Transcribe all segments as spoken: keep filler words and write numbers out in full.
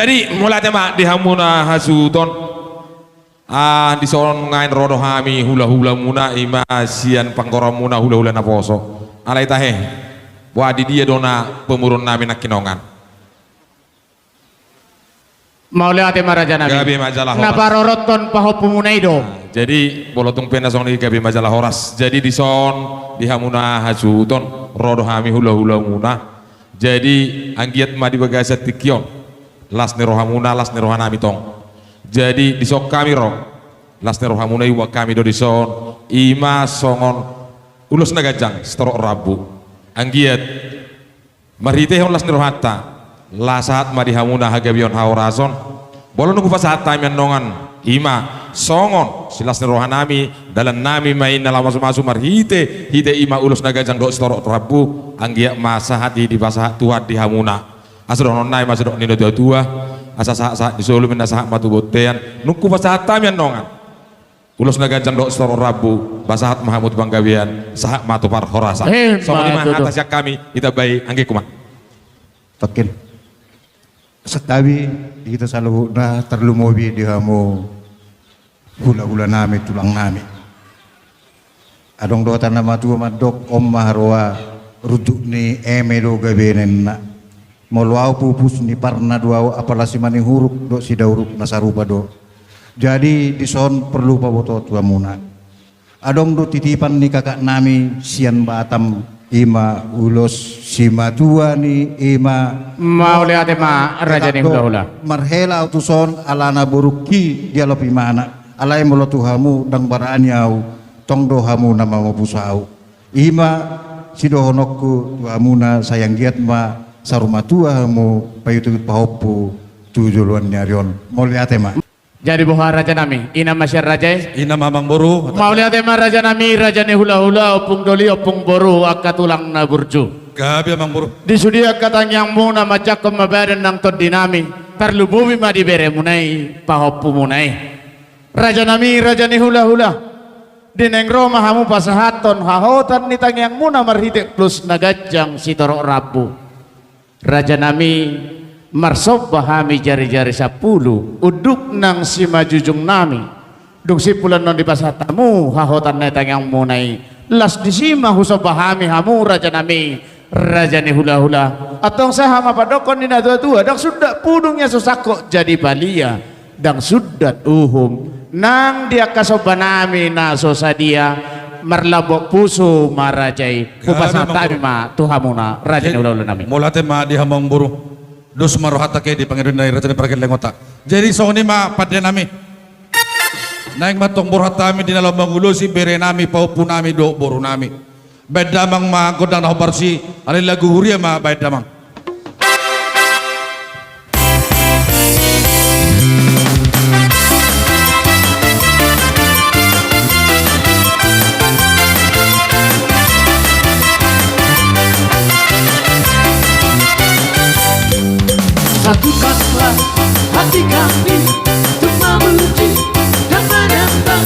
Jadi mauliate ma di hamuna hasuhuton. Ah, dison nuaeng ro do hami hulahulamuna, i ma sian panggoraonmuna hulahula naposo. Alai tahe, boha, di dia do na pamoruonnami nangkiningan? Mauliate ma rajanami. Gabe ma jala horas. Na parorothon pahompumuna i do. Nah, jadi molo tung pe na songon i, gabe ma jala horas. Jadi dison di hamuna hasuhuton ro do hami hulahulamuna. Jadi anggiat ma di bagasan tingki on las ni rohamuna, las ni rohanami tong. Jadi dison hami ro, las ni rohamuna iboan hami do dison, i ma songon ulos na ganjang sitorop rambu. Anggiat marhitehon las ni rohanta, las sahat ma di hamuna hagabeon hahorason. Molo nunga pasahat hami annon, i ma songon silas ni rohanami, dalannami ma i na laho masumasu marhitehite i ma ulos na ganjang dohot sitorop rambu. Anggiat ma sahat i dipasahat Tuhan di hamuna. Asa dohononnami ma sidok ni natuatua, asa sahatsahat ni solu ma inna, sahat ma tu bontean. Nunga pasahat hami annon ulos na ganjang dohot sitorop rambu, pasahat ma hamu tu panggabean, sahat ma tu parhorasan. Emma tutu. Songon i ma hata sian hami, ditambai anggikku ma. Tongkin. Santabi di hita saluhutna, tarlumobi di hamu hulahulanami, tulangnami. Adong do hata na matua mandok, on ma haroa, runjuk ni eme do gabe ninna. Molo ahu pupus ni parna do ahu, apala simanihuruk dohot sidauruk na sarupa do. Jadi dison porlu pabotohon tu hamuna. Adong do titipan ni kakaknami sian Batam, i ma ulos simatua ni i ma. Mauliate ma raja ni hulahula. Marhela ahu tuson alana borungki dialap imana. Alai molo tu hamu ndang barani ahu, tong do hamu na mamupus ahu. I ma sidohononku tu hamuna, sai anggiat ma saur matua hamu, paihutihut pahompu tu joloan ni ari on. Mauliate ma. Jadi boha rajanami, i na ma sian raja i? I na ma amangboru. Mauliate ma rajanami, raja ni hulahula, ompung doli, ompung boru, angka tulang na burju. Gabe amangboru. Di sude angka tangiangmuna manjangkon ma badan nang tondinami, tarlumobi ma di beremuna i, pahompumuna i. Rajanami, raja ni hulahula, di naeng ro ma hamu pasahathon hahotan ni tangiangmuna marhite ulos na ganjang sitorop rambu. Rajanami, marsomba hami jarijari sampulu, unduk nang simanjujungnami. Dung simpul annon dipasahat hamu hahotan ni tangiangmuna i, las disi ma husomba hami hamu rajanami, raja ni hulahula. Antong sahat ma pandokhon ni natuatua, ndang sundat pudung ia so sangkot jadi balia. Ndang sundat uhum nang di angka sombanami na so sadia. Marlambok pusu ma raja i. Hupasahat hami ma tu hamuna raja ni hulahulanami. Mauliate ma di hamu amangboru. Dos ma rohanta ke di pangidoan ni raja ni pargellengonta. Jadi songon i ma pandenami. Naeng ma antong borhat hami di na laho mangulosi berenami, pahompunami dohot borunami. Baen damang ma gondang na hombar si, alai lagu huria ma baen damang. Satukanlah hati kami untuk memuji dan menyembah,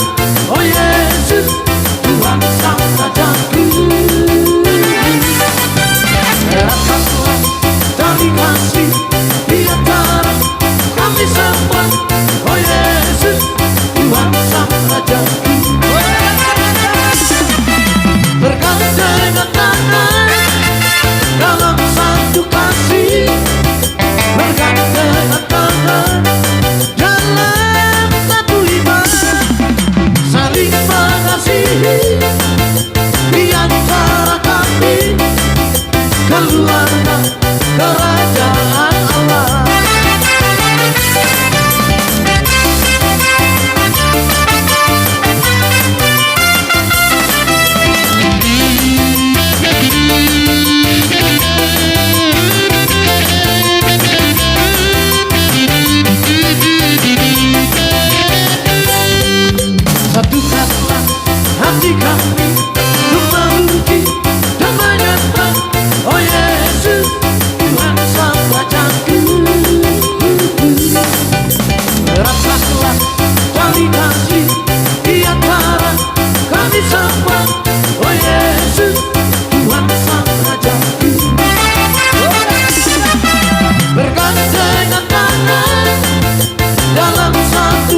oh Yesus, Tuhan Sang Rajaku. Eratkanlah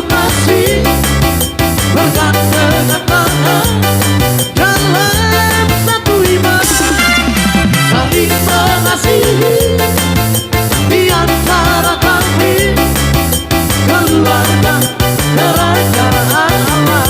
Masih bergandengan tangan dalam satu iman, saling mengasihi di antara kami, keluarga kerajaan Allah.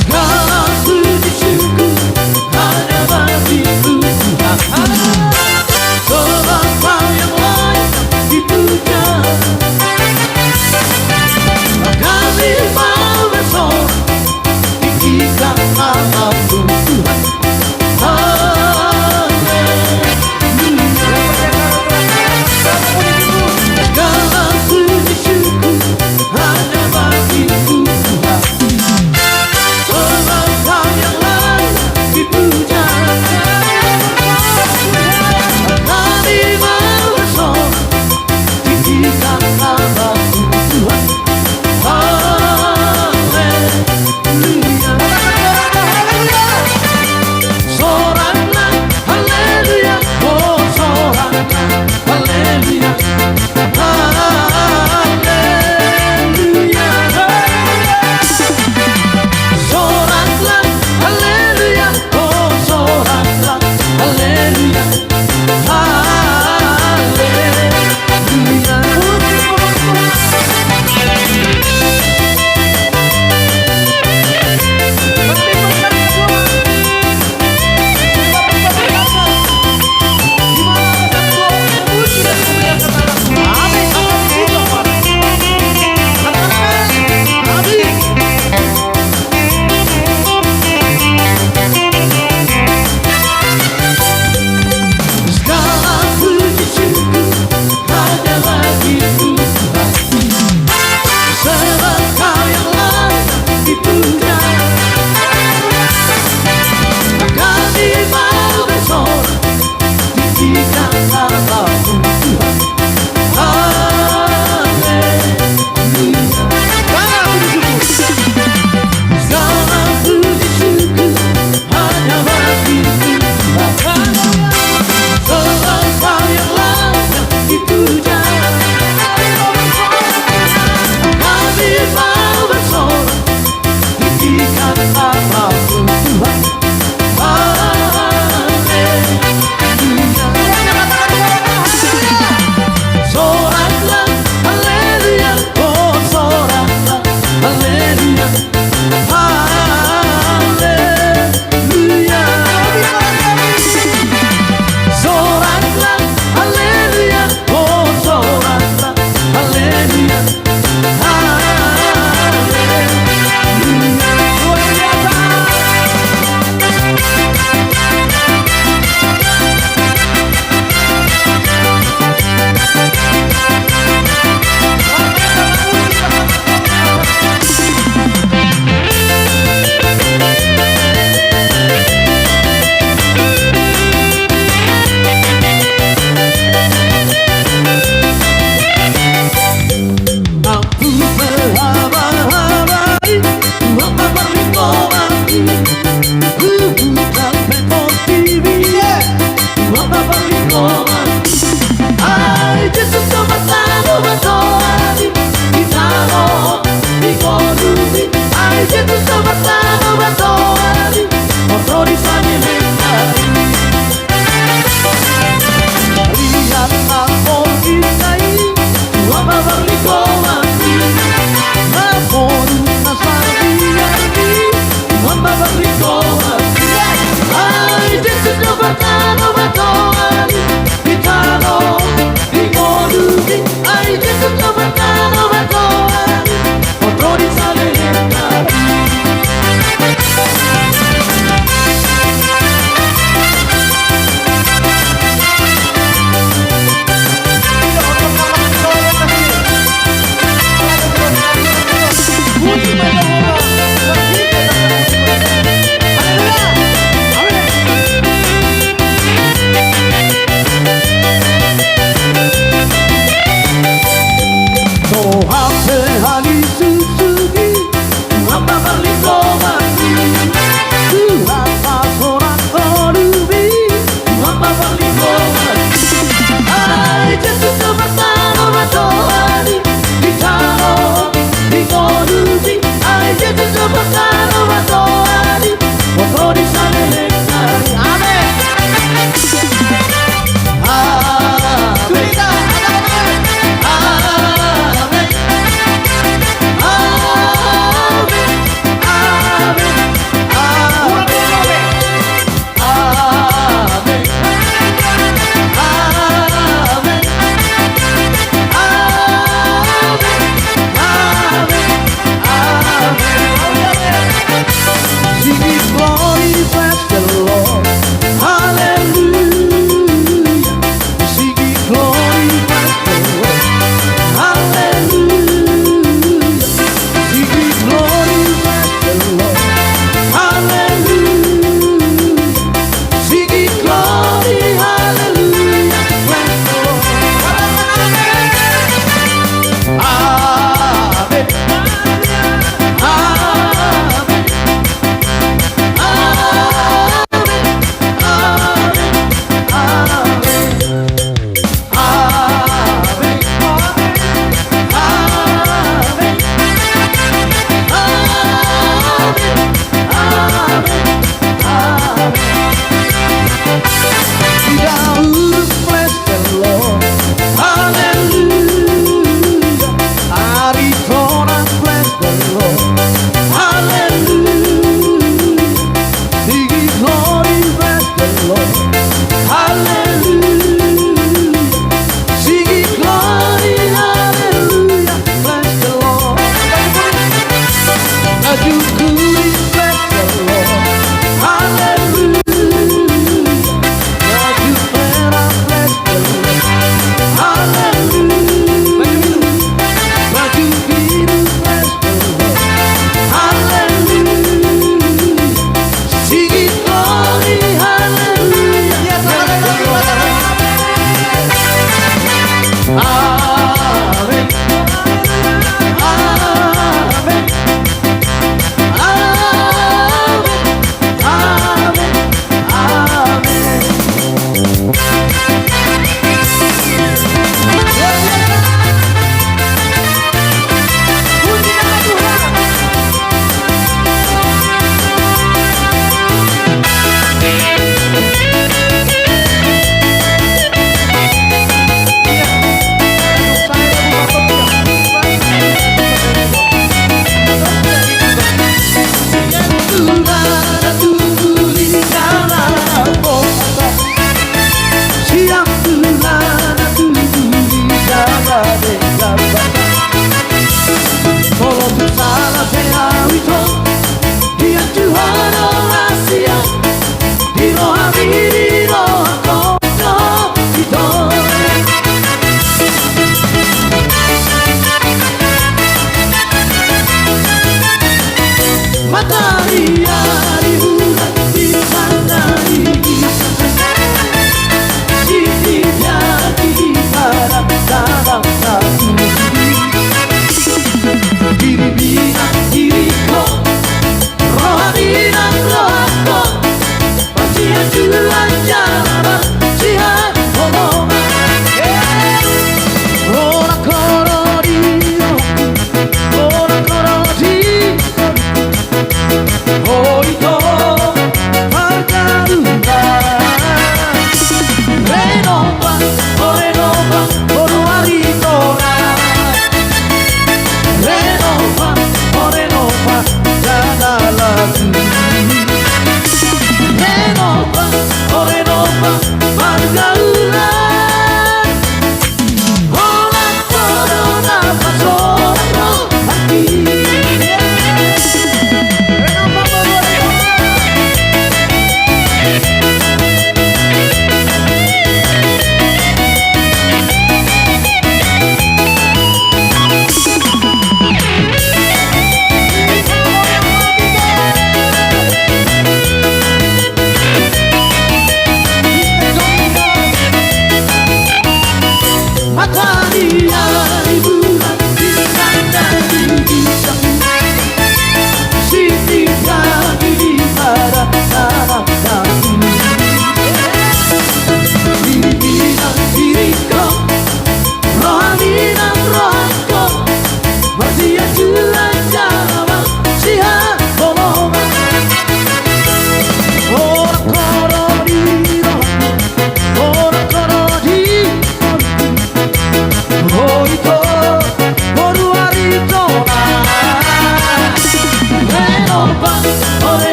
Segala puji syukur hanya bagi Tuhan. Sebab Kau yang layak dipuja. Kami mau bersorak, tinggikan nama-Mu, Tuhan. Haleluya. Segala puji syukur hanya bagi-Mu, Tuhan. Sebab Kau yang layak dipuja. Kami mau bersorak, tinggikan nama-Mu, Tuhan. Haleluya.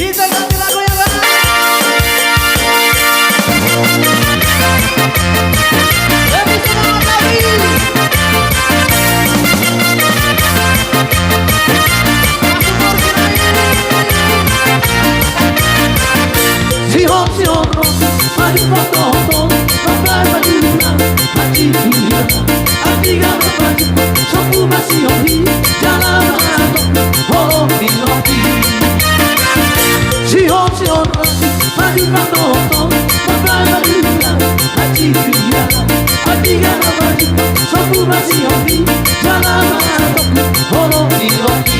Kita ganti lagu ya, Bang. Lebih semangat lagi. Sihon, sihon, roti, maju foto-foto, pakai baju hitam, maju hitam. Api gak berpacu, sopu masih ohi, jalan masuk, holong di lopi. Sihon, sihon, roti, maju foto-foto, pakai baju hitam, maju hitam. Api gak berpacu, sopu masih ohi, jalan masuk, holong di lopi.